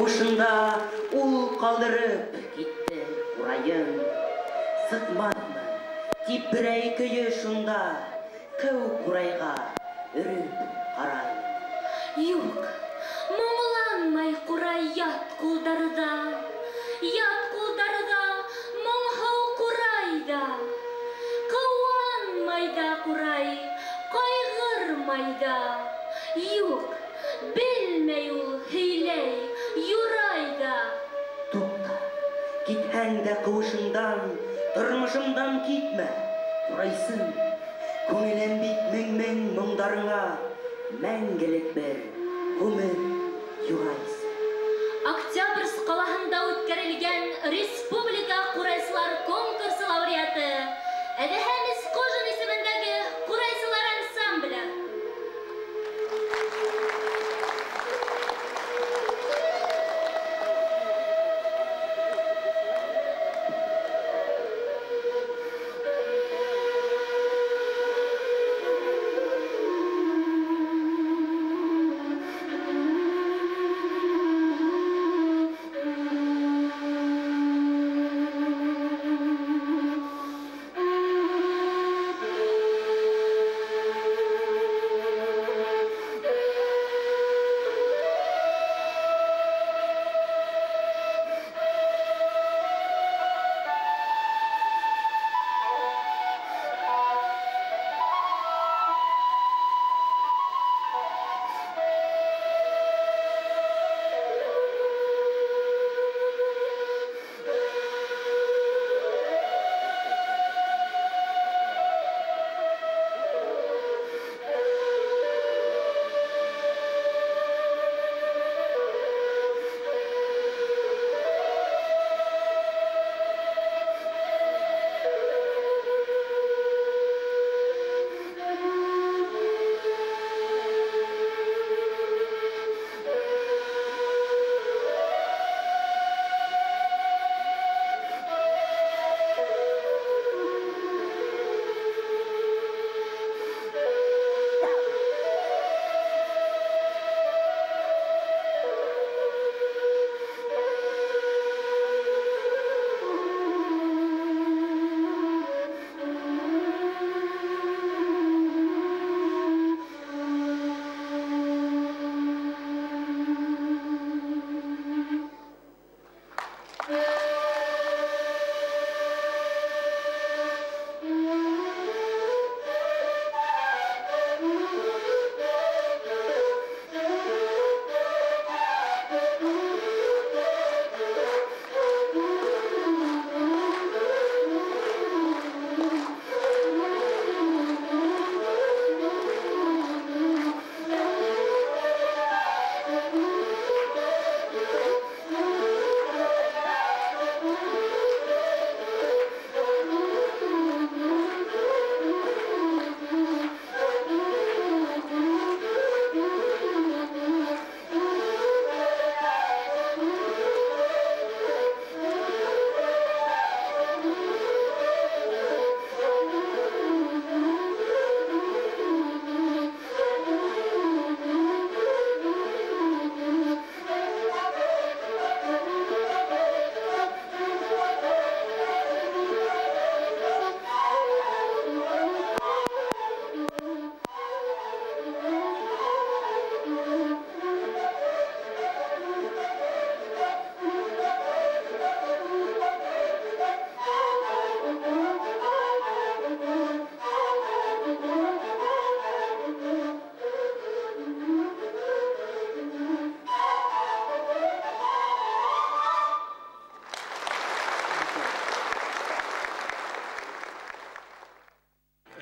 Ҡыуышында ул ҡалдырып китте ҡурайын. Сыҡмаҫмы тип берәй көйө шунда ҡыу ҡурайға өрөп ҡарайым. Юҡ, моңланмай ҡурай ят ҡулдарҙа, ят ҡулдарҙа моңһоу ҡурай ҙа. Ҡыуанмай ҙа ҡурай, ҡайғырмай ҙа. Юҡ, белмәй ул һөйләй, юрай ҙа. Туҡта, китһәң дә ҡыуышыңдан, тормошомдан китмә, ҡурайсым. Күңелем бит мең-мең моңдарыңа мәңгелек бер ғүмер юрайсы. Октябрьск ҡалаһында үткәрелгән Республика ҡурайсылар конкурсы лауреаты Әҙһәм Исҡужин исемендәге ҡурайсылар ансамбле.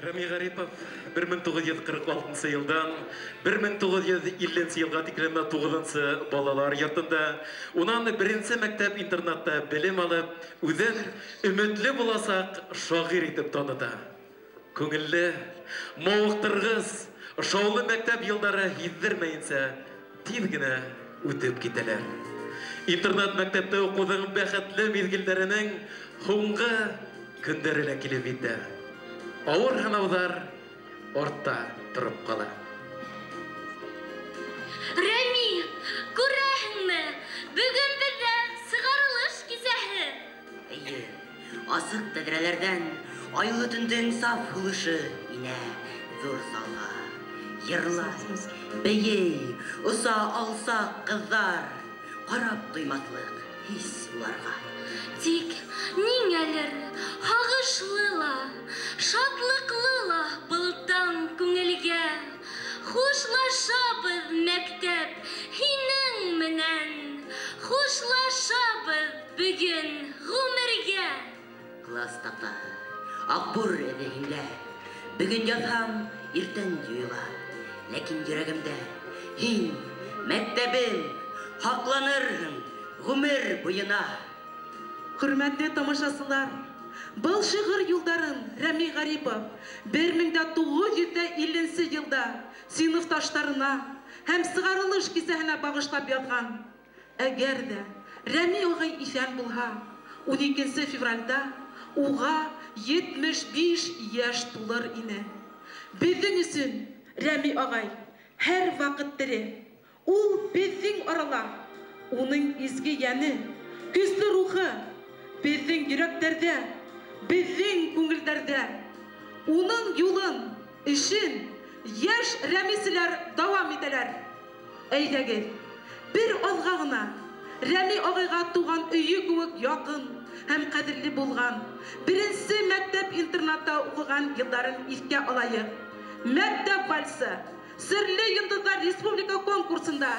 Рәми Ғарипов 1946 йылдан 1950 йылға тиклем 9-нсы балалар йортонда, унан 1-нсе мәктәп-интернатта белем алып, үҙен өмөтлө буласаҡ шағир итеп таныта. Күңелле, мауыҡтырғыс, шаулы мәктәп йылдары һиҙҙермәйенсә тиҙ генә үтеп китәләр. Интернат мәктәптә уҡыуҙың бәхетле миҙгелдәренең һуңғы көндәре лә килеп етә. Ауыр һынауҙар артта тороп ҡала. Рәми, күрәһеңме? Бөгөн Асыҡ тәҙрәләрҙән айлы төндөң саф һулышы инә ҙур залға. Йырлай, бейей, оса алсаҡ ҡыҙҙар, ҡарап туймаҫлыҡ һис уларға. Тик ниңәлер һағышлы ла, шатлыҡлы ла был таң күңелгә. Хушлашабыҙ, мәктәп, һинең менән. Хушлашабыҙ бөгөн ғүмергә. Класс таҡтаһы, аҡбур эҙе һиндә. Бөгөн яҙһам, иртән юйыла. Ләкин йөрәгемдә һин, мәктәбем, һаҡланырһың ғүмер буйына. Хөрмәтле тамашасылар, был шиғыр юлдарын Рәми Ғарипов 1950 йылда синыфташтарына һәм сығарылыш кисәһенә бағышлап яҙған. Әгәр ҙә Рәми ағай иҫән булһа, 12 февралдә уға 75 йәш тулыр ине. Беҙҙең өсөн Рәми ағай һәр ваҡыт тере. Ул беҙҙең арала, уның изге йәне, көслө рухы беҙҙең йөрәктәрҙә, беҙҙең күңелдәрҙә. Уның юлын, эшен йәш рәмиселәр дауам итәләр. Әйҙәгеҙ, бер аҙға ғына Рәми ағайға туған өйө кеүек яҡын һәм ҡәҙерле булған беренсе мәктәп-интернатта уҡыған йылдарын иҫкә алайыҡ. Мәктәп вальсы Серле йондоҙҙар республика конкурсында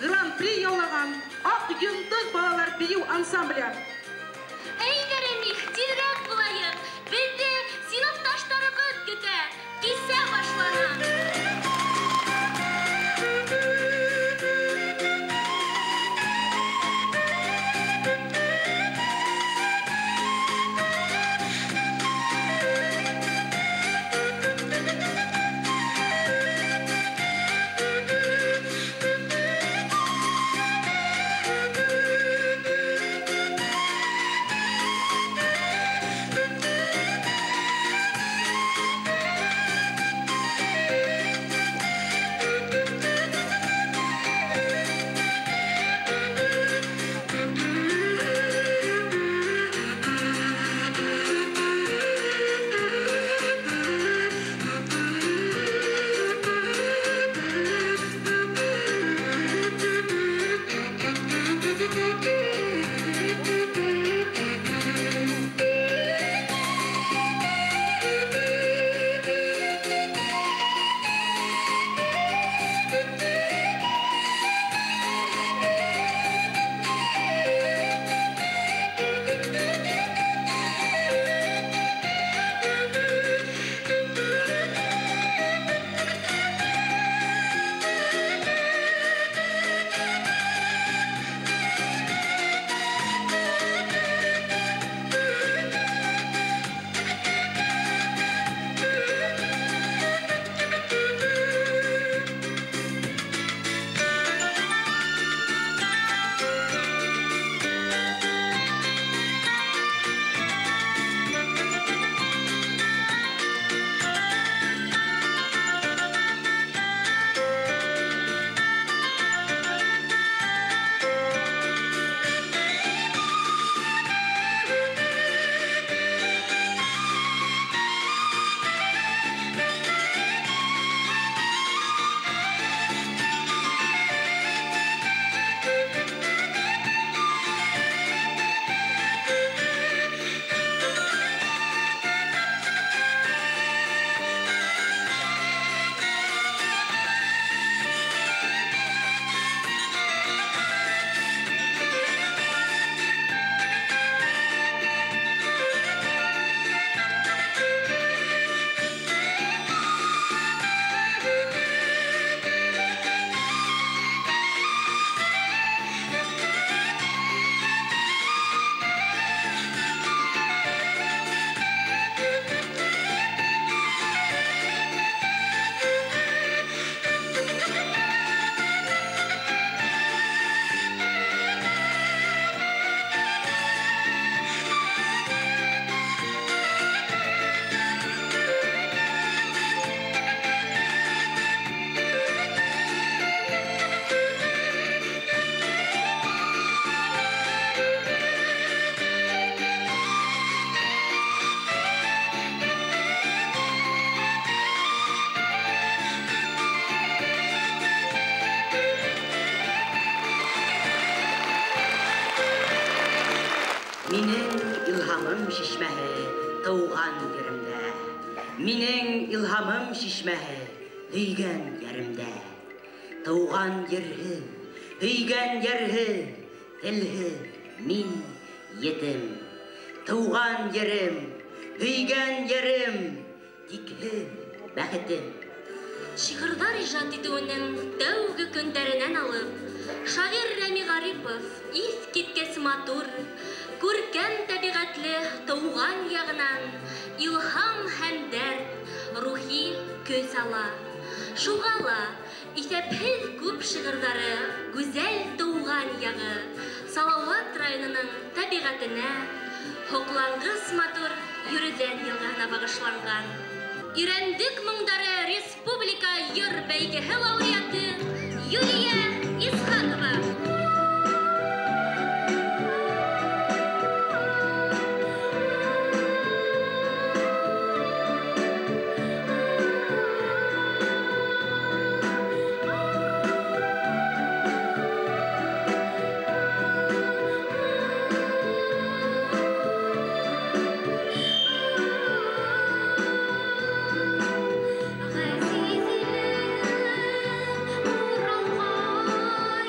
гран-при яулаған Аҡ йондоҙ балалар бейеү ансамбле. Әйҙә, Рәми, тиҙерәк булайыҡ. Беҙҙе синыфташтарыбыҙ көтә. Кисә башлана. Минең илһамым шишмәһе тыуған еремдә. Минең илһамым шишмәһе һөйгән йәремдә. Тыуған ерһеҙ, һөйгән йәрһеҙ, телһеҙ мин етем. Тыуған ерем, һөйгән йәрем, тикһеҙ бәхетем. Шиғырҙар ижад итеүенең тәүге көндәренән алып, шағир Рәми Ғарипов иҫ киткес матур, күркәм тәбиғәтле тыуған яғынан илһам һәм дәрт, рухи көс ала. Шуға ла иҫәпһеҙ күп шиғырҙары гүзәл тыуған яғы Салауат районының тәбиғәтенә, һоҡланғыс матур Йөрөҙән йылғаһына бағышланған. Ирәндек моңдары республика йыр бәйгеһе лауреаты Юлия Исхакова. Ғәзизлем, Уралҡайым.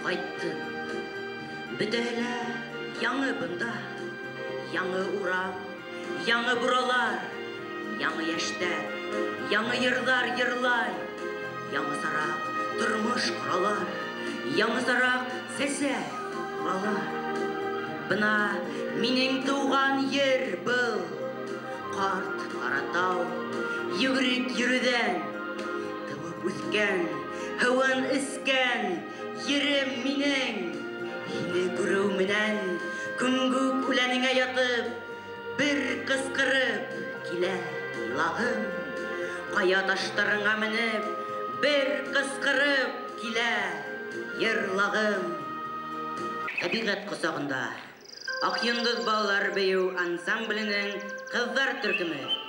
Ҡайттым. Бөтәһе лә яңы бында. Яңы урам, яңы буралар, яңы йәштәр, яңы йырҙар йырлай, яңысараҡ тормош ҡоралар, яңысараҡ сәсә уралар. Бына минең тыуған ер был, ҡарт Ҡаратау, йүгерек йөрөүҙән тыуып үҫкән, һыуын эскән ерем минең. Һине күреү менән күңгүк үләнеңә ятып, бер ҡысҡырып килә илағым. Ҡая таштарыңа менеп, бер ҡысҡырып килә йырлағым. Тәбиғәт ҡосағында Аҡ йондоҙ балалар бейеү ансамбленең ҡыҙҙар төркөмө.